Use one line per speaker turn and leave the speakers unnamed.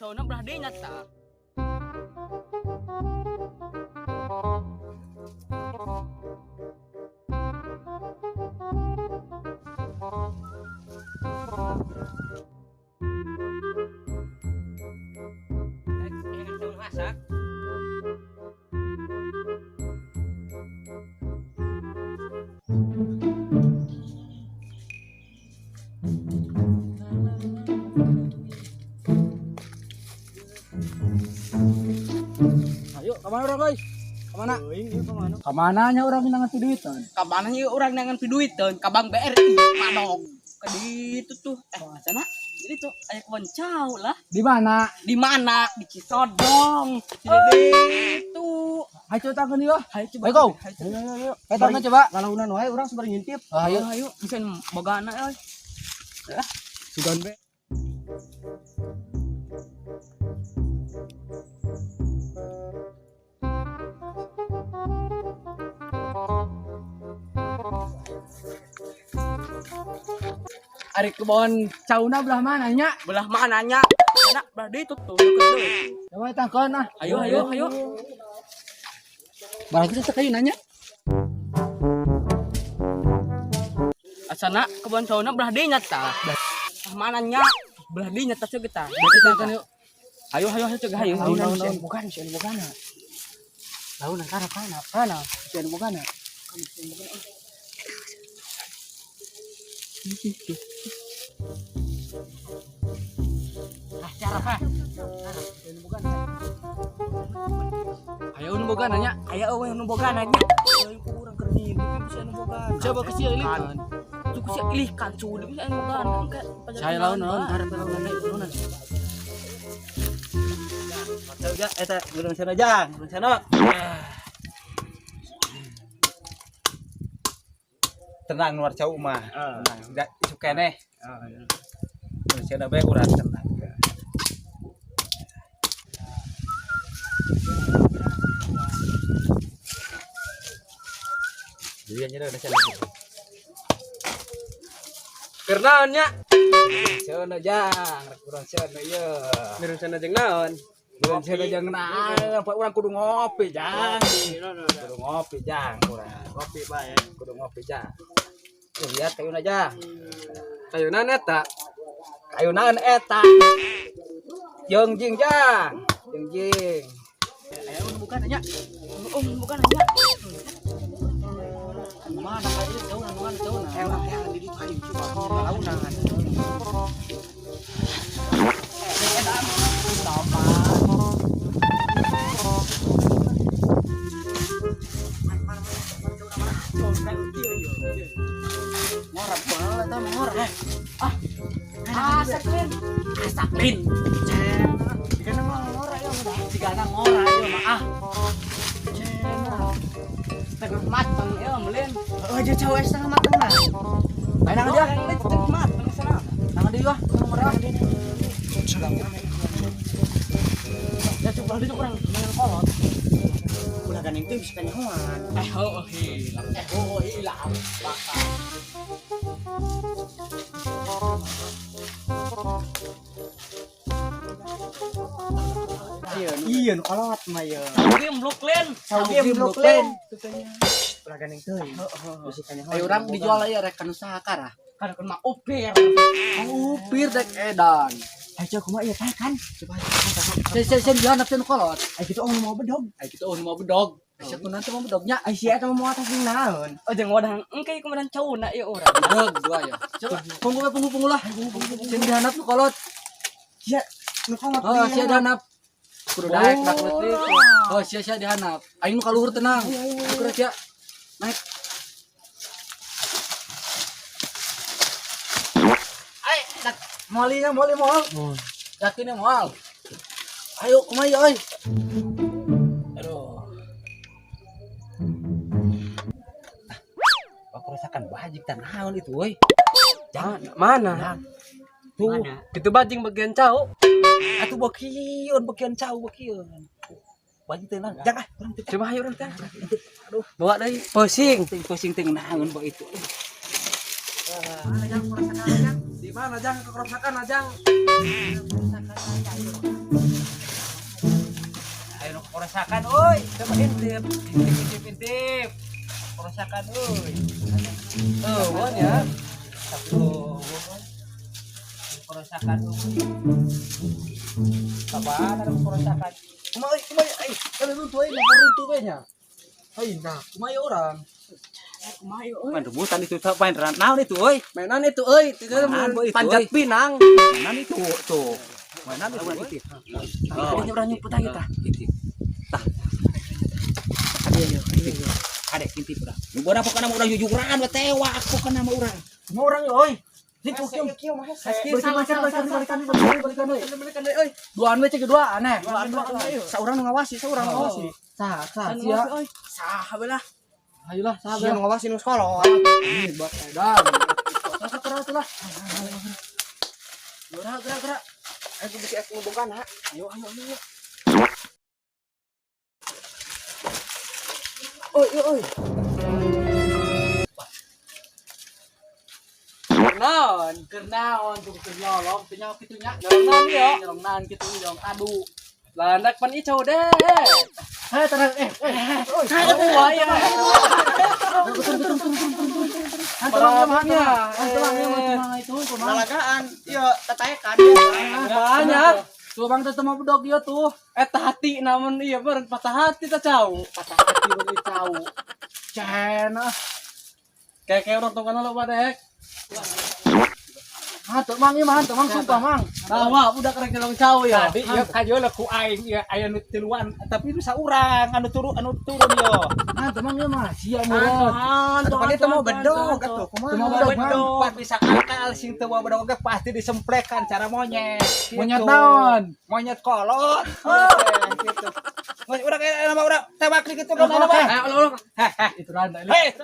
Cauna belah dinya tah. Masak.
Ayo, kemana urang, guys? Kemana? Kemana nya urang nangan piduitan?
Kamana ieu urang nangan piduiteun ka Bank BRI Padog. Ka ditu tuh. Sana jadi tuh aya kebon cau lah.
Di mana?
Di mana? Di Cisodong. Di ditu.
Ayo tangan yuk.
Hayo coba.
Ayo go.
Hayo coba.
Ayo, ayo, tangan coba.
Ngalaunan wae urang sabari ngintip.
Ayo.
Ayo, bisa bogana euy.
Sugan be. Ari kebon cauna belah mana nya?
Belah mana nya? Sana belah ditu tuh deket deui.
Coba tangkeun ah.
Ayo ayo ayo.
Barang kita kayu nanya.
Asana kebon cauna belah dinya tah. Belah mana nya? Belah dinya tah ceuk kita.
Berarti tangkeun yuk.
Ayo ayo ayo cegah ayo.
Launan, launan.
Bukan si anu bogana.
Launan kana kana.
Kana si anu bogana.
Ah, cara apa?
Ayo nu boga nanya.
Aya eueuh nu boga nanya. Eueuh ku urang keur ngintip bisa nu boga.
Coba ke sia ilihkan.
Tuh ku sia ilihkan cuy, bisa nu boga.
Saya lawan lawan karep lawan launan.
Coba eta gurung sana jang, gurung sana. Tenang luar cau mah. Tenang, enggak isu keneh. Gurung sana bae urang tenang. Jadi nya udah sana.
Kenaon nya?
Cenah jang, rek urang cenah ieu.
Urang sana jeung naon?
Urang cenah jeung naon, pak urang kudu ngopi jang. Kudu ngopi jang urang.
Kopi bae.
Kudu ngopi jang. Tuh lihat kayuna jang.
Kayunan eta.
Kayunan eta. Jeung jing jang. Jeung jing.
Aya nu bukan nya. Oh, bukan nya.
Mana kayu cauna mana cauna.
Elah yang di ditu aing coba launan.
Ngorap banget eta mah ngorap.
Asak lin. Asak lin.
Dikana ngora ya udah.
Sigana ngora ieu mah ah.
Cenah. Setengah mateng ya melin.
Oh, aja cau setengah mateng lah.
Ayo nang dia.
Setengah mateng sana.
Nang dia ah, ngorap. Ya coba di urang main kolot.
Ulah gandeng teh bisa kanyahoan.
Oh hilang.
Oh hilang. Bakal.
Iya, nu kolot mah ye.
Game blok lin.
Cau blok len. Ulah gandeng teh. Bisa kanyahoan.
Ayo urang dijual aja rek kanu saha karah.
Kan kan mah upir.
Upir dek edan.
Ayo coba kumaha ieu teh kan.
Coba. Sen sen dihandap sen kolot.
Ayo kitu oh mau bedog.
Ayo kitu oh mau bedog. Sia kunan teh mau bedognya.
Ayo sia eta mau atas jeung naon.
Oh jeung wadah engke kumaha cauna ieu urang.
Bedog dua ya. Coba punggu we punggu punggu lah. Sen dihandap nu kolot.
Sia nu kolot.
Oh sia dihandap. Kudu daek dak leutik. Oh sia sia dihandap. Aing nu kaluhur tenang. Kudu sia. Naik. Ai, dak molinya moli moal. Yakinnya moal. Ayo kumaha euy.
Aduh. Ah, kerusakan bajik tan naon itu euy.
Jangan mana?
Tuh,
Itu bajing bagian cau.
atuh bakion, bakion cau bakion. Bajing teh naon? Jangan ah, urang teh.
Coba ayo urang teh.
Aduh,
Bawa deui pusing.
pusing teh naon bae itu.
Mana jang kerusakan jang? Di mana jang kerusakan jang?
Kerusakan euy, coba intip. Intip intip intip. Kerusakan euy.
Oh, ya.
Tapi oh, kerusakan euy. Kapan ada kerusakan?
Kumaha euy, kumaha euy. Kalau runtuh euy, nah runtuh we nya. Ai nah, kumaha ieu urang?
Kumaha ieu euy?
Main rebutan itu main naon itu euy.
Mainan itu euy, itu
Mainan, boy, itu,
panjat
euy.
pinang.
Mainan itu tuh. Mainan itu. Euy.
Oh, ini urang nyumput aja tah.
Intip. Tah.
Iya iya.
Adek intip urang. Nu boda pokona mah urang jujuran we tewak pokona mah urang.
Kumaha urang ieu euy? Ini tuh kieu. Balikan balikan balikan balikan balikan balikan euy.
Balikan deui euy.
Duaan we cek dua aneh.
Duaan duaan euy. Saurang nu ngawasi, saurang nu ngawasi.
Sah, sah,
Saurang nu
sia.
ngawasi euy. Sah we lah.
Ayolah, sah.
Sia nu ngawasi nu sekolah.
Ini buat edan. Sah keras lah. Gerak gerak gerak.
Aku bisi aku ngobongkan ha.
Ayo ayo ayo.
Oi oi oi. Naon?
Keur naon tuh keur nyolong teu nyaho kitu nya.
Nyolong naon ieu?
Nyolong naon kitu nyolong adu.
Landak pan icau deh.
Heh, tenang eh eh. Oi.
Wah ya.
Hantelang ya, hantelang ya, mah itu kumaha.
Lalagaan, iya tataekan.
Banyak. Tuh bang teh mau bedog ieu tuh.
Eta hati namun iya beureun patah hati tah cau.
Patah hati beureun cau. Cen ah.
Kayak kayak orang tongkana lo padek.
Ah, tuh mang ieu mah, tuh mang sumpah mang.
Nah, mah udah kerek nyolong cau ya.
Tadi ieu kajeun ku aing ieu aya nu tiluan tapi nu saurang anu turun yo.
Ah, tuh mang ieu mah sia meureun.
Atuh
Pan itu mau bedog atuh kumaha?
Teu mau bedog, Mang.
Bedog. Pan bisa akal sing teu mau bedog ge pasti disemplekan cara monyet. Gitu.
Monyet naon?
Monyet kolot. Oh, gitu. Geus urang aya nama urang tewak kitu ka mana mah.
Eh, ulah ulah.
Heh,
Itu randa.
heh.